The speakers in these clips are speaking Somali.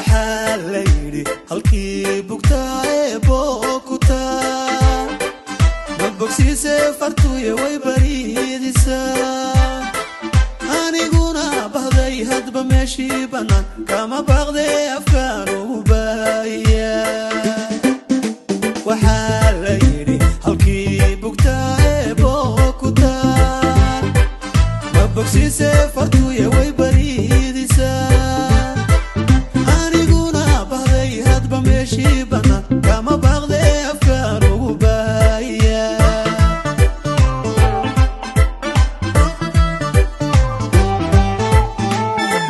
Waxaa la yidhi halkii bugtaa ee bookutaa ma bogsiise fartuye way bariidisaa. Aniguna bahday hadba meeshii bannaan kama baaqdee afkaan ugu baahiya. Waxaa la yidhi halkii bugtaa ee bookutaa ma bogsiise fartuye way bariidisaa. Aniguna bahday hadba meeshii bannaan kama baaqdee afkaan ugu baahiya.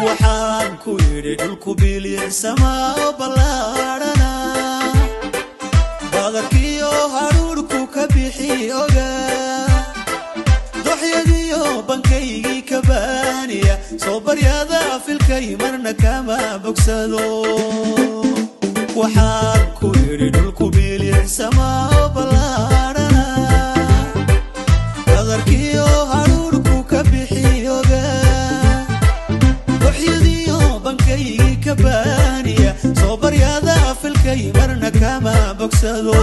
Waxaan ku yidhi dhulku bilicsamaa oo ballaadhana badarkiyo hadhuudhku ka bixi ogaa doxyadiyo bankaygii ka baaniya soo baryada filkay marna kama bogsado. Waxaan ku yidhi dhulku bilicsamaa oo ballaadhana badarkiyo hadhuudhku ka bixi ogaa doxyadiyo bankaygii ka baaniya soo baryada filkay marna kama bogsado.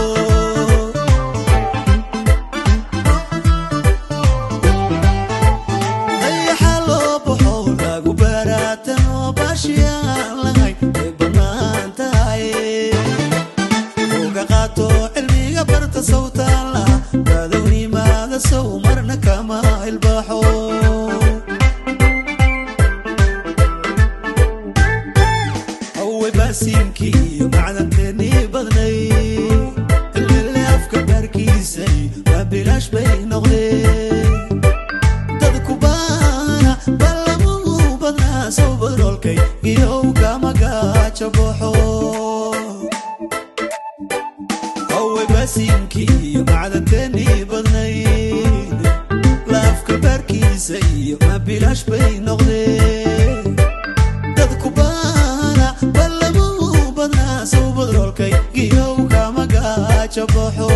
Dayaxa loo baxo lagu baraatano baashiyaan lahayn way bannaan tahay. Uga qaato cilmiga barta sawtaan laha badownimada sow marna kama ilbaxo. Hawey baasiinkii iyo macdanteennii badnay ilmile afka baarkiisay waa bilaash bay noqdeen. Dadku baana ballamuhu badnaa sow badroolkay giyow kama gaajo baxo. Hawey baasiinkii iyo macdanteennii badnayd laafka baarkiisa iyo ma bilaash bay noqdeen. Dadku baana ballamuhu badnaa sow badroolkay giyow kama gaajo baxo.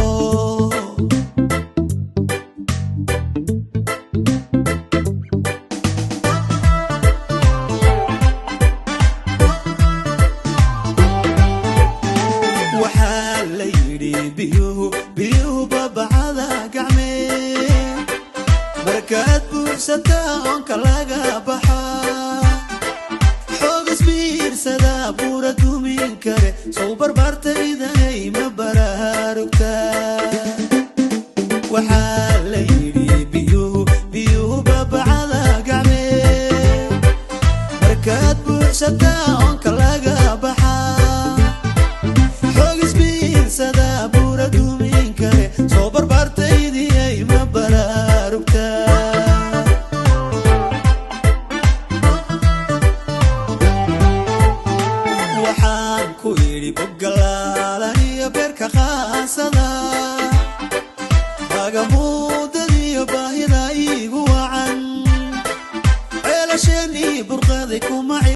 Waxaa la yidhi biyuhu biyuhu babacada gacmee markaad buuxsataa oonka laga baxaa xoog isbiirsada buura dumin kare sow barbaartaydanay ma baraarugtaa. Waxaa la yidhi biyuhu biyuhu babacada gacmee markaad buuxsataa oonka laga baxaa xoog isbiirsada buura dumin kare soo barbaartaydiyay ma baraarugtaa. Waxaan ku yidhi boggalaalan iyo beerka qaasada bagamuudadiyo baahida iigu wacan ceelasheenii burqaday kuma